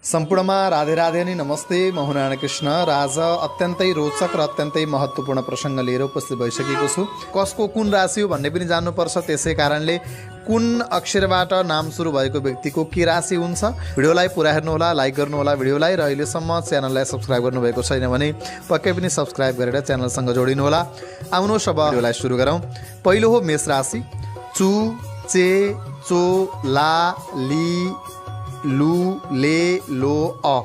सम्पूर्णमा राधे राधे अनि नमस्ते। म हुँ नारायण कृष्ण र आज अत्यन्तै रोचक र अत्यन्तै महत्त्वपूर्ण प्रसङ्ग लिएर उपस्थित भइसकेको छु। कसको कुन राशि हो भन्ने पनि जान्नुपर्छ। त्यसै कारणले कुन अक्षरबाट नाम सुरु भएको व्यक्तिको के राशि हुन्छ। भिडियोलाई पुरा हेर्नुहोला, लाइक गर्नुहोला भिडियोलाई, र अहिलेसम्म च्यानललाई सब्सक्राइब गर्नुभएको छैन भने पक्कै पनि सब्सक्राइब गरेर च्यानलसँग जोडिनुहोला। आउनुहोस् अब भिडियोलाई सुरु गरौँ। पहिलो हो मेष राशि। चु, चे, चो, ला, ली, लु, ले, लो, अ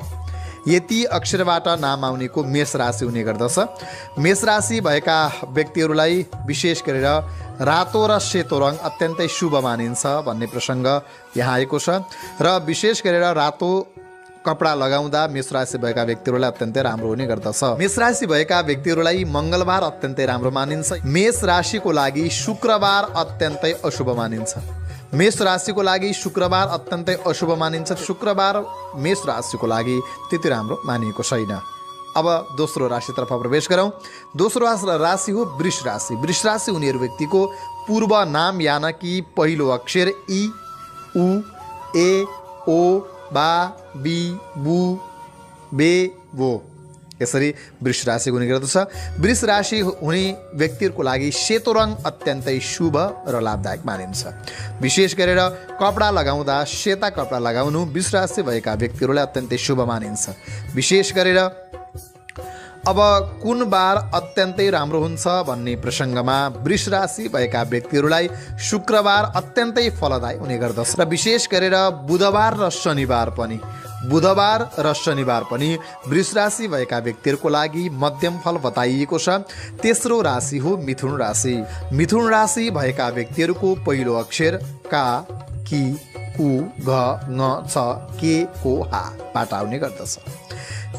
यति अक्षरबाट नाम आउनेको मेष राशि हुने गर्दछ। मेष राशि भएका व्यक्तिहरूलाई विशेष गरेर रातो र सेतो रङ अत्यन्तै शुभ मानिन्छ भन्ने प्रसङ्ग यहाँ आएको छ र विशेष गरेर रातो कपडा लगाउँदा मेष राशि भएका व्यक्तिहरूलाई अत्यन्तै राम्रो हुने गर्दछ। मेष राशि भएका व्यक्तिहरूलाई मङ्गलबार अत्यन्तै राम्रो मानिन्छ। मेष राशिको लागि शुक्रबार अत्यन्तै अशुभ मानिन्छ। मेष राशिको लागि शुक्रबार अत्यन्तै अशुभ मानिन्छ। शुक्रबार मेष राशिको लागि त्यति राम्रो मानिएको छैन। अब दोस्रो राशितर्फ प्रवेश गरौँ। दोस्रो राशि हो वृष राशि। वृष राशि उनीहरू व्यक्तिको पूर्व नाम यानि कि पहिलो अक्षर इ, उ, ए, ओ, बा, बी, बु, बे, वो यसरी वृष राशि हुने गर्दछ। वृष राशि हुने व्यक्तिहरूको लागि सेतो रङ अत्यन्तै शुभ र लाभदायक मानिन्छ। विशेष गरेर कपडा लगाउँदा सेता कपडा लगाउनु वृष राशि भएका व्यक्तिहरूलाई अत्यन्तै शुभ मानिन्छ। विशेष गरेर अब कुन बार अत्यन्तै राम्रो हुन्छ भन्ने प्रसङ्गमा वृष राशि भएका व्यक्तिहरूलाई शुक्रबार अत्यन्तै फलदायी हुने गर्दछ र विशेष गरेर बुधबार र शनिबार पनि वृष राशि भएका व्यक्तिहरूको लागि मध्यम फल बताइएको छ। तेस्रो राशि हो मिथुन राशि। मिथुन राशि भएका व्यक्तिहरूको पहिलो अक्षर का, कि, कु, घ, ङ, छ, के, को, हा बाट आउने गर्दछ।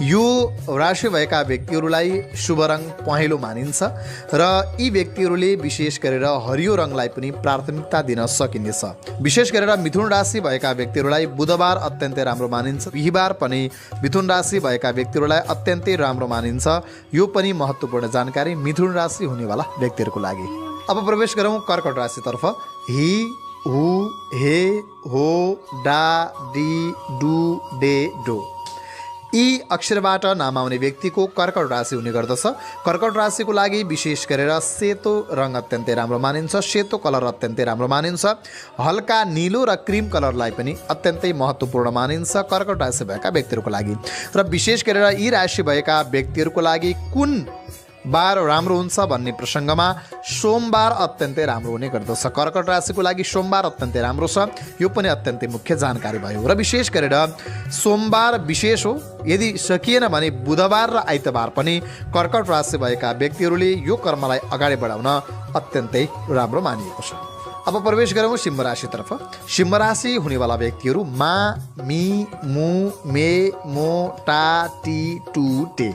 यो राशि भएका व्यक्तिहरूलाई शुभ रङ पहेँलो मानिन्छ र यी व्यक्तिहरूले विशेष गरेर हरियो रङलाई पनि प्राथमिकता दिन सकिनेछ। विशेष गरेर मिथुन राशि भएका व्यक्तिहरूलाई बुधबार अत्यन्तै राम्रो मानिन्छ। बिहिबार पनि मिथुन राशि भएका व्यक्तिहरूलाई अत्यन्तै राम्रो मानिन्छ। यो पनि महत्त्वपूर्ण जानकारी मिथुन राशि हुनेवाला व्यक्तिहरूको लागि। अब प्रवेश गरौँ कर्कट राशितर्फ। हि, हु, हे, हो, डा, डी, डु, डे, डो यी अक्षरबाट नाम आउने व्यक्तिको कर्कट राशि हुने गर्दछ। कर्कट राशिको लागि विशेष गरेर सेतो रङ अत्यन्तै राम्रो मानिन्छ। सेतो कलर अत्यन्तै राम्रो मानिन्छ। हल्का निलो र क्रिम कलरलाई पनि अत्यन्तै महत्त्वपूर्ण मानिन्छ कर्कट राशि भएका व्यक्तिहरूको लागि। र विशेष गरेर यी राशि भएका व्यक्तिहरूको लागि कुन बार राम्रो हुन्छ भन्ने प्रसङ्गमा सोमबार अत्यन्तै राम्रो हुने गर्दछ। कर्कट राशिको लागि सोमबार अत्यन्तै राम्रो छ। यो पनि अत्यन्तै मुख्य जानकारी भयो र विशेष गरेर सोमबार विशेष हो। यदि सकिएन भने बुधबार र आइतबार पनि कर्कट राशि भएका व्यक्तिहरूले यो कर्मलाई अगाडि बढाउन अत्यन्तै राम्रो मानिएको छ। अब प्रवेश गरौँ सिंह राशितर्फ। सिंह राशि हुनेवाला व्यक्तिहरू मा, मी, मु, मे, मो, टा, टी, टु, टे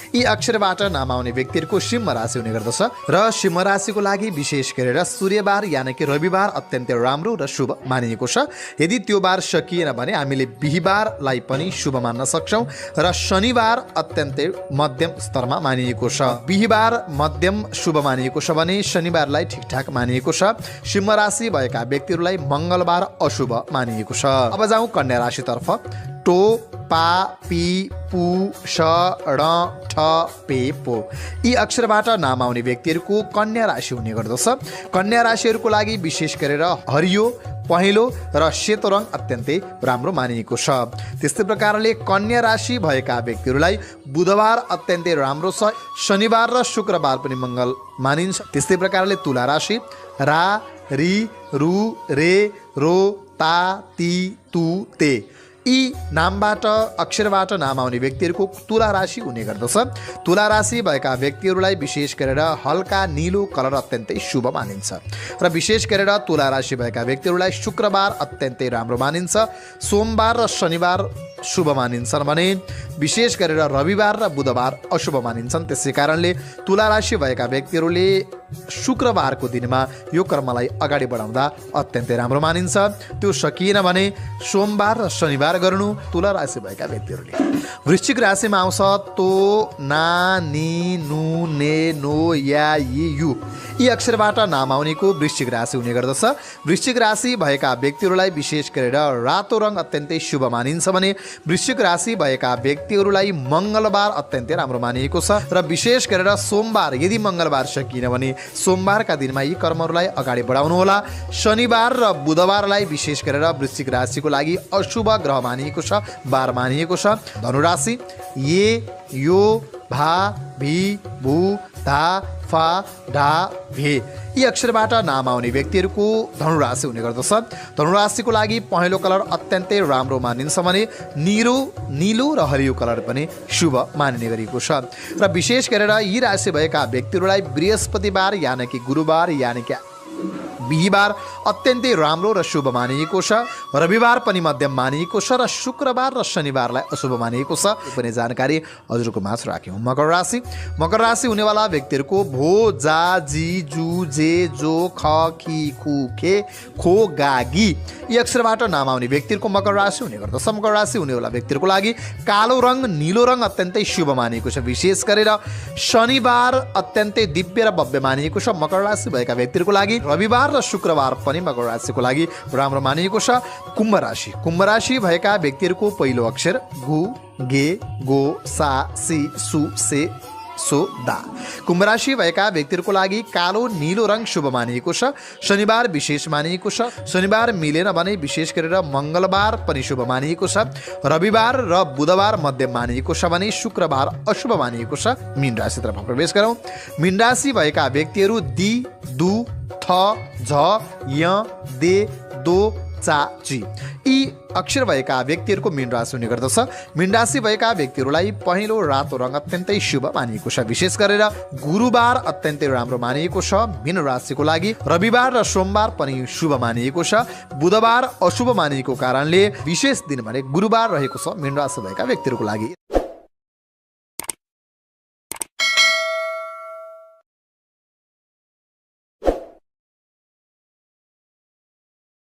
यी अक्षरबाट नाम आउने व्यक्तिहरूको सिंह राशि हुने गर्दछ र सिंह राशिको लागि विशेष गरेर सूर्यबार यानि कि रविबार अत्यन्तै राम्रो र शुभ मानिएको छ। यदि त्यो बार सकिएन भने हामीले बिहिबारलाई पनि शुभ मान्न सक्छौँ र शनिबार अत्यन्तै मध्यम स्तरमा मानिएको छ। बिहिबार मध्यम शुभ मानिएको छ भने शनिबारलाई ठिकठाक मानिएको छ। सिंह राशि भएका व्यक्तिहरूलाई मङ्गलबार अशुभ मानिएको छ। अब जाउँ कन्या राशितर्फ। टो, पा, पी, पु, ष, ण, ठ, पे, पो यी अक्षरबाट नाम आउने व्यक्तिहरूको कन्या राशि हुने गर्दछ। कन्या राशिहरूको लागि विशेष गरेर हरियो, पहेँलो र सेतो रङ अत्यन्तै राम्रो मानिएको छ। त्यस्तै प्रकारले कन्या राशि भएका व्यक्तिहरूलाई बुधबार अत्यन्तै राम्रो छ। शनिबार र शुक्रबार पनि मङ्गल मानिन्छ। त्यस्तै प्रकारले तुला राशि रा, रि, रु, रे, रो, ता, ती, तु, ते यी नामबाट अक्षरबाट नाम आउने व्यक्तिहरूको तुला राशि हुने गर्दछ। तुला राशि भएका व्यक्तिहरूलाई विशेष गरेर हल्का निलो कलर अत्यन्तै शुभ मानिन्छ र विशेष गरेर तुला राशि भएका व्यक्तिहरूलाई शुक्रबार अत्यन्तै राम्रो मानिन्छ। सोमबार र शनिबार शुभ मानिन्छन् भने विशेष गरेर रविबार र बुधबार अशुभ मानिन्छन्। त्यसै कारणले तुला राशि भएका व्यक्तिहरूले शुक्रबारको दिनमा यो कर्मलाई अगाडि बढाउँदा अत्यन्तै राम्रो मानिन्छ। त्यो सकिएन भने सोमबार र शनिबार गर्नु। तुला राशि भएका व्यक्तिहरूले वृश्चिक राशिमा आउँछ तो, ना, नि, नु, ने, नो, या, यी, यु यी अक्षरबाट नाम आउनेको वृश्चिक राशि हुने गर्दछ। वृश्चिक राशि भएका व्यक्तिहरूलाई विशेष गरेर रातो रङ अत्यन्तै शुभ मानिन्छ भने वृश्चिक राशि भएका व्यक्तिहरूलाई मङ्गलबार अत्यन्तै राम्रो मानिएको छ र विशेष गरेर सोमबार यदि मङ्गलबार सकिएन भने सोमबारका दिनमा यी कर्महरूलाई अगाडि बढाउनुहोला। शनिबार र बुधबारलाई विशेष गरेर वृश्चिक राशिको लागि अशुभ ग्रह मानिएको छ, बार मानिएको छ। धनुराशि ये, यो, भा, भी, भू, धा, फा, ढा, भे यी अक्षरबाट नाम आउने व्यक्तिहरूको धनुराशि हुने गर्दछ। धनुराशिको लागि पहेँलो कलर अत्यन्तै राम्रो मानिन्छ भने नीलो र हरियो कलर पनि शुभ मानिने गरिएको छ र विशेष गरेर यी राशि भएका व्यक्तिहरूलाई बृहस्पतिबार यानि कि गुरुबार यानि कि बिहिबार अत्यन्तै राम्रो र शुभ मानिएको छ। रविबार पनि मध्यम मानिएको छ र शुक्रबार र शनिबारलाई अशुभ मानिएको छ। यो पनि जानकारी हजुरको माझ राख्यौँ। मकर राशि हुनेवाला व्यक्तिहरूको भो, जा, जी, जु, जे, जो, ख, खी, खु, खे, खो, गा, गी यी अक्षरबाट नाम आउने व्यक्तिहरूको मकर राशि हुने गर्दछ। मकर राशि हुनेवाला व्यक्तिहरूको लागि कालो रङ, नीलो रङ अत्यन्तै शुभ मानिएको छ। विशेष गरेर शनिबार अत्यन्तै दिव्य र भव्य मानिएको छ। मकर राशि भएका व्यक्तिहरूको लागि रविबार र शुक्रबार पनि मकर राशिको लागि राम्रो मानिएको छ। कुम्भ राशि भएका व्यक्तिहरूको पहिलो अक्षर गु, गे, गो, सा, सी, सु, से, सो, दा। कुम्भ राशि भएका व्यक्तिहरूको लागि कालो नीलो रङ शुभ मानिएको छ। शनिबार विशेष मानिएको छ। शनिबार मिलेन भने विशेष गरेर मङ्गलबार पनि शुभ मानिएको छ। रविबार र बुधबार मध्यम मानिएको छ भने शुक्रबार अशुभ मानिएको छ। मीन राशितर्फ प्रवेश गरौँ। मीन राशि भएका व्यक्तिहरू दि, दु, थ, झ, य, दे, दो, चा, जी यी अक्षर भएका व्यक्तिहरूको मीन राशि हुने गर्दछ। मीन राशि भएका व्यक्तिहरूलाई पहेँलो रातो रङ अत्यन्तै शुभ मानिएको छ। विशेष गरेर गुरुबार अत्यन्तै राम्रो मानिएको छ मीन राशिको लागि। रविबार र सोमबार पनि शुभ मानिएको छ। बुधबार अशुभ मानिएको कारणले विशेष दिन भने गुरुबार रहेको छ मीन राशि भएका व्यक्तिहरूको लागि।